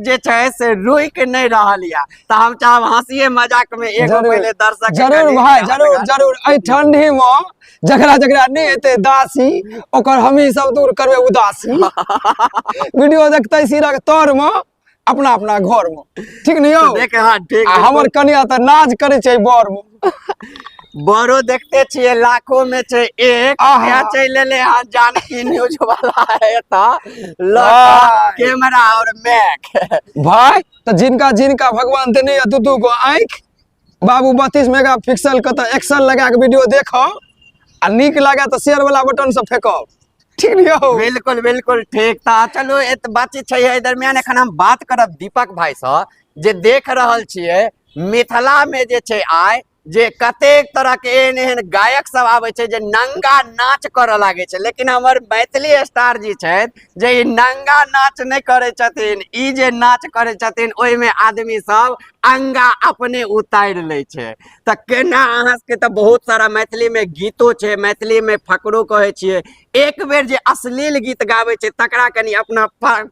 जे छै से रुकि नहि रहल यऽ। तऽ हम चाहब हंसिए मजाक में एगो जरूर, पहिले दर्शक के जरूर कनि भाई, जरूर जरूर। एहि ठंडी में जकरा जकरा नहि हेतै दासी, ओकर हमही सब दूर करबै उदासी। वीडियो देखते सिरक तर में अपना अपना घर में, ठीक ने यौ? देख, हाँ, ठीक। आ हमर कनिया तऽ नाच करै छै बर में। बड़ो देखते छियै लाखों में छै एक। आहा। क्या चलि एलै हँ जानकी न्यूज वाला एतऽ लऽ भाई। कैमरा और मैक। भाई तऽ जिनका जिनका भगवान देने यऽ दू दू गो आँखि बाबू, 32 मेगा पिक्सल के तऽ एक्सल लगा के वीडियो देखब आ नीक लागे तऽ शेयर वाला बटन से फेकब, ठीक ने यौ? बिल्कुल बिल्कुल ठीक। तऽ चलू एत बातचीत छै एहि दरमियान। एखन हम बात करब दीपक भाई सँ जे देख रहल छियै मिथिला में जे छै आइ जे कतेक तरह के एहन एहन गायक सब आबै छै जे नंगा नाच करऽ लागै छै, लेकिन हमर मैथिली स्टार जी छथि जे ई नंगा नाच नहि करै छथिन, ई जे नाच करै छथिन ओहिमे आदमी सब अंगा अपने उतारि लै छै। तऽ केना अहाँ सबके तऽ बहुत सारा मैथिली में गीतो छै, मैथिली में फकरो कहै छियै, एक बेर जे अश्लील गीत गाबै छै तकरा कनि अपना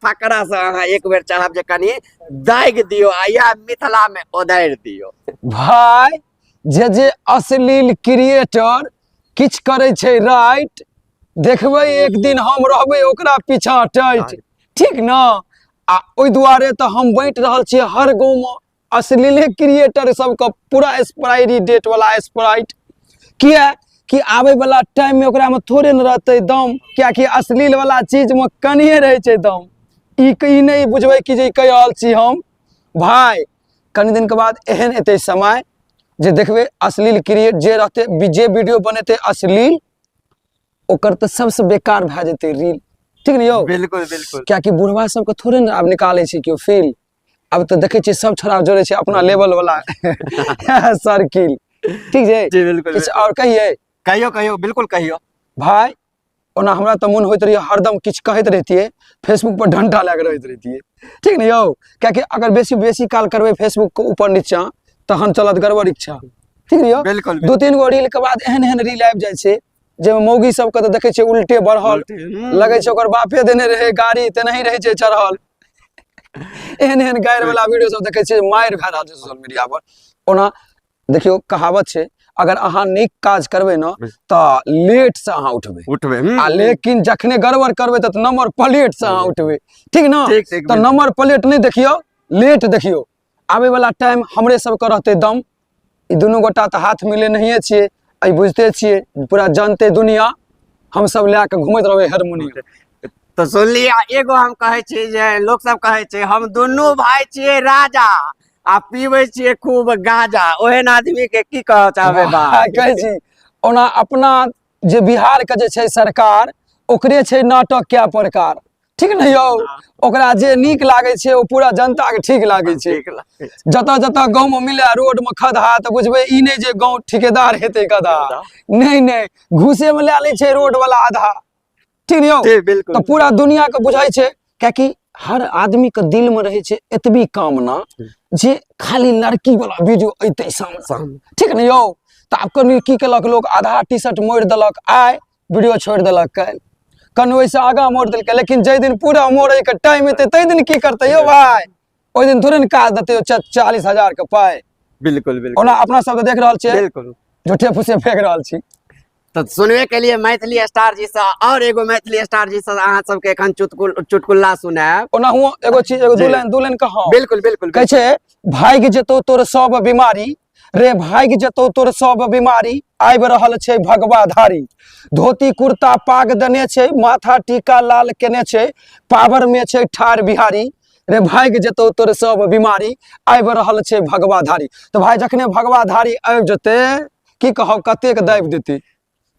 फकरा से अहाँ एक बेर चाहब जे कनि दागि दियौ आ इएह मिथिला में ओदारि दियौ। भाय जे जे अश्लील क्रिएटर किछु करै छै राइट, देखबै एक दिन हम रहबै ओकरा पीछा टाइट, ठीक न? आ ओहि दुआरे तऽ हम बाँटि रहल छियै हर गाँवमे अश्लीले क्रिएटर सबके पूरा एक्सपायरी डेट वाला स्प्राइट। किया कि आबै वाला टाइम में ओकरा में थोड़े न रहतै दम, कियाकि अश्लील वाला चीज में कनिए रहै छै दम। ई नहि बुझबै कि जे ई कहि रहल छी हम भाय, कनि दिन के बाद एहन एतै समय जे देखबै अश्लील क्रिएट जे रहतै, जे वीडियो बनेतै अश्लील ओकर तऽ सबसँ बेकार भए जेतै रील, ठीक ने यौ? बिल्कुल बिल्कुल। कियाकि बुढ़वा सबके थोड़े ने आब निकालै छै केओ फील, आब तऽ देखै छियै सब छोड़ा जोड़ै छै अपना लेवल वाला सर्किल, ठीक छै? जी बिल्कुल। किछु आओर कहियै? कहियौ कहियौ, बिल्कुल कहियौ। भाय ओना हमरा तऽ मोन होइत रहैए हरदम किछु कहैत रहितियै, फेसबुक पर डंटा लए कऽ रहैत रहितियै, ठीक ने यौ? कियाकि अगर बेसी बेसी काल करबै फेसबुक के ऊपर नीचा तहन चलत गड़बड़ इच्छा, ठीक ने यौ? बिल्कुल। 2-3 गो रील के बाद एहन एहन रील आबि जाइ छै जाहिमे मौगी सबके तऽ देखै छियै उल्टे बढ़ल लगै छै, ओकर बापे देने रहै गाड़ी तेनाही रहै छै चढ़ल। एहन एहन गारि वाला वीडियो सब देखै छियै, मारि भए रहल छै सोशल मीडिया पर। ओना देखियौ कहावत छै, अगर अहाँ नीक काज करबै ने तऽ लेट से अहाँ उठबै। उठबै। आ लेकिन जखने गड़बड़ करबै तऽ नंबर प्लेट से अहाँ उठबै, ठीक ने? ठीक ठीक। तऽ नंबर प्लेट नहि देखियौ, लेट देखियौ। आबै वाला टाइम हमरे सबके रहतै दम। ई दुनू गोटा तऽ हाथ मिले नहिये छियै, एहि बुझिते छियै पूरा जानते दुनिया, हमसब लए कऽ घुमैत रहबै हारमोनियम। तऽ सुनलियै, एगो हम कहै छी जे लोक सब कहै छै हम दुनू भाय छियै राजा आ पीबै छियै खूब गाजा, ओहन आदमी के की कहऽ चाहबै? भाय कहै छी ओना अपना जे बिहार के जे छै सरकार ओकरे छै नाटक कए प्रकार, ठीक ने यौ? ओकरा जे नीक लागै छै ओ पूरा जनता के ठीक लागै छै। जतऽ जतऽ गाँव में मिले रोड में खदहा तऽ बुझबै ई नहि जे गाँव ठिकेदार हेतै गधा, नहि नहि, घूसे में लए लै छै रोड वाला आधा, ठीक ने यौ? बिल्कुल। तऽ पूरा दुनिया के बुझाइ छै, कियाकि हर आदमी के दिल में रहै छै एतबी कामना जे खाली लड़की वाला वीडियो एतै सामने, ठीक ने यौ? तऽ आब कनि की केलक लोक, आधा टी शर्ट मोड़ि देलक आइ, वीडियो छोड़ि देलक काल्हि, कनि ओहिसँ आगाँ मोड़ि देलकै, लेकिन जाहि दिन पूरा मोड़ैके टाइम एतै ताहि दिन की करतै यौ भाय? ओहि दिन थोड़े ने काज देतै 40,000 के पाइ। बिल्कुल बिल्कुल। ओना अपना सब देख रहल छियै, बिल्कुल झूठे फूसे फेंक रहल छी। तऽ सुनबे के लिए मैथिली स्टार जी से, और एगो मैथिली स्टार जी से अहाँ सबके एखन चुटकुला सुनायब। ओनाहुओ एगो चीज, एगो दू लाइन, 2 लाइन कहौ। बिल्कुल बिल्कुल। कहै छै भागि जेतौ तोर सब बीमारी रे, भागि जेतौ तोर सब बीमारी, आबि रहल छै भगवाधारी, धोती कुर्ता पाग देने छै, माथा टीका लाल केने छै, पावर में छै ठार बिहारी रे, भागि जेतौ तोर सब बीमारी, आबि रहल छै भगवाधारी। तऽ भाय जखने भगवाधारी आबि जेतै की कहब कतेक दाबि देतै।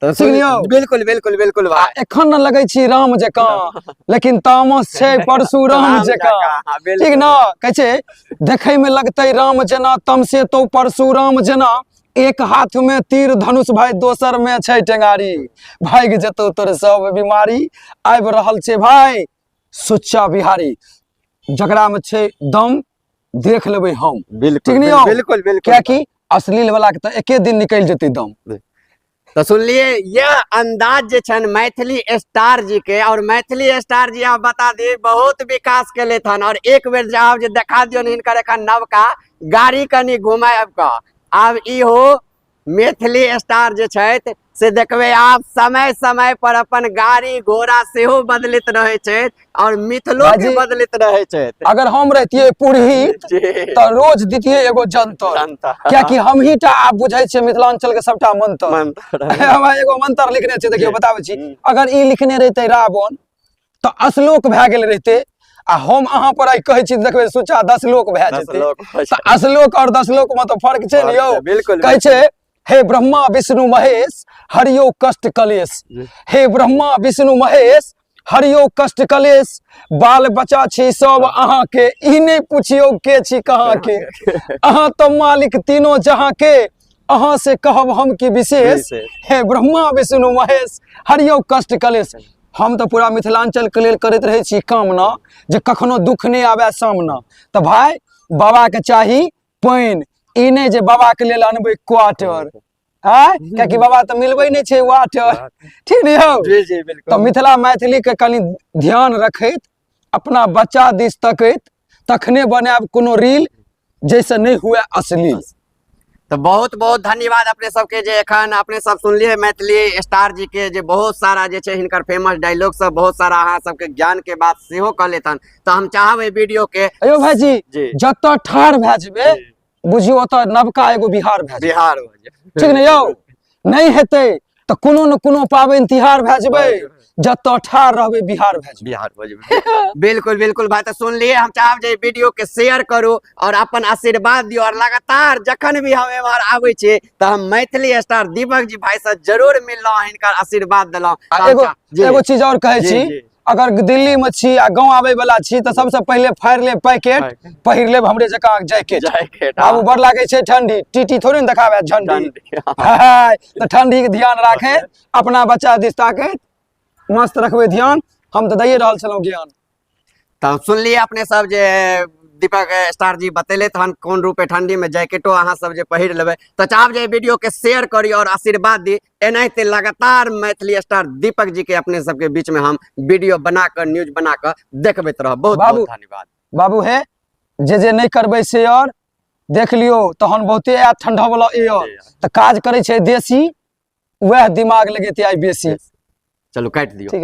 तऽ सुनियौ। बिल्कुल बिल्कुल बिल्कुल भाय। एखन न लगै छी राम जकाँ, लेकिन तामस छै परशुराम जकाँ, ठीक न? कहै छै देखै में लगतै राम जेना, तमसे तो परशुराम जेना, एक हाथ में तीर धनुष भाई दोसर में छै टेंगारी, भागि जेतौ तोर सब बीमारी, आबि रहल छै भाय सुच्चा बिहारी, जकरा में छै दम देख लेबै हम, बिल्कुल ठीक ने यौ? बिल्कुल बिल्कुल। कियाकि अश्लील वाला के तऽ एके दिन निकलि जेतै दम। तऽ सुनलियै यह अंदाज जे छनि मैथिली स्टार जी के। और मैथिली स्टार जी आप बता दी बहुत विकास केलथि हन। और एक बेर जाउ जे देखा दियौ हिनकर एखन नवका गाड़ी कनि घुमायब कऽ। आब इहो मैथिली स्टार जे छथि से देखबै आब समय समय पर अपन गाड़ी घोड़ा सेहो बदलैत रहै छथि और मिथिलो के भाईजी, बदलैत रहै छथि। अगर हम रहितियै पुरहित जी तऽ रोज दितियै एगो जंतर, जनता। कियाकि हमही टा आब बुझै छियै मिथिलांचल के सबटा मंत्र। मंत्र। हमरा एगो मंत्र लिखने छै, देखियौ जी। बताबै छी। अगर ई लिखने रहितै रावण तऽ अश्लोक भए गेल रहितै, आ हम अहाँ पर आइ कहै छी देखबै सुच्चा 10 लोक भए दस जेतै। लोक भए तऽ अश्लोक और 10 लोक मे तऽ फर्क छै ने यौ। बिल्कुल। कहै छै हे ब्रह्मा विष्णु महेश हरियो कष्ट कलेश, हे ब्रह्मा विष्णु महेश हरियो कष्ट कलेश, बाल बच्चा छी सब अहाँ के, ई नहि पुछियौ के छी कहाँ के, अहाँ तऽ मालिक तीनों जहाँ के, अहाँ से कहब हम की विशेष, विशेष। हे ब्रह्मा विष्णु महेश हरियो कष्ट कलेश। हम तऽ पूरा मिथिलांचल के लेल करैत रहै छी कामना जे कखनो दुख नहि आबे सामना। तऽ भाय बाबा के चाही पानि, ई नहि जे बाबा के लेल अनबै क्वार्टर, आँय, कियाकि बाबा तऽ मिलबै नहि छै वाटर। ठीक ने यौ? जी जी बिल्कुल। तऽ मिथिला मैथिली के कनि ध्यान रखैत अपना बच्चा दिस तकैत तखने बनायब कोनो रील जैसे नहि हुए अश्लील। तऽ बहुत बहुत धन्यवाद अपने सबके जे एखन अपने सब सुनलियै मैथिली स्टार जी के जे बहुत सारा जे छै हिनकर फेमस डायलॉग सब, बहुत सारा अहाँ सबके ज्ञान के बात सेहो कहलथि हन। तऽ हम चाहब एहि वीडियो के अयो भाईजी, जी। जतऽ ठाढ़ भए जेबै बुझियौ ओतऽ नवका एगो बिहार भए जेतै। बिहार भए जेतै। ठीक ने यौ? नहि हेतै तऽ कोनो ने कोनो पाबनि तिहार भए जेबै, जतऽ ठाढ़ रहबै बिहार भए जेबै। बिहार भए जेबै। बिल्कुल बिल्कुल भाई। तऽ सुनलियै, हम चाहब जे वीडियो के शेयर करू और अपन आशीर्वाद दियौ। और लगातार जखन भी हम एम्हर आबै छी तऽ हम मैथिली स्टार दीपक जी भाई से जरूर मिललहुँ, हिनकर आशीर्वाद देलहुँ। आ तऽ हम जी। एगो चीज और कहै जी, छी, जी। अगर दिल्ली में छी आ गाँव आबै वाला छी तऽ सबसे पहिले फाड़ि लेब पैकेट, पैकेट। पहिर लेब हमरे जकाँ जैकेट। जैकेट, बाबू हाँ। बड़ लागै छै ठंडी, टीटी थोड़े ने देखाबै झंडी। ठंडी, हाँ। हाय, तऽ ठंडी के ध्यान राखैत अपना बच्चा दिस ताकैत मस्त रखबै ध्यान। हम तऽ दैए रहल छलहुँ ज्ञान। तऽ सुनलियै अपने सब जे दीपक स्टार जी बतेले तहन कोन रूपे ठंडी में जैकेटो अहाँ सब जे पहिर लेबै। तऽ चाहब जे वीडियो के शेयर करी और आशीर्वाद दी। एनाहिते लगातार मैथिली स्टार दीपक जी के अपने सबके बीच में हम वीडियो बना कऽ न्यूज बना कऽ देखबैत रहब। बहुत बाबू, बहुत धन्यवाद। बाबू हे, जे जे नहि करबै शेयर देख लियौ तहन बहुते आयत ठंडा वाला एयर। तऽ काज करै छै देसी, वएह दिमाग लगेतै आइ बेसी। चलू काटि दियौ। ठीक।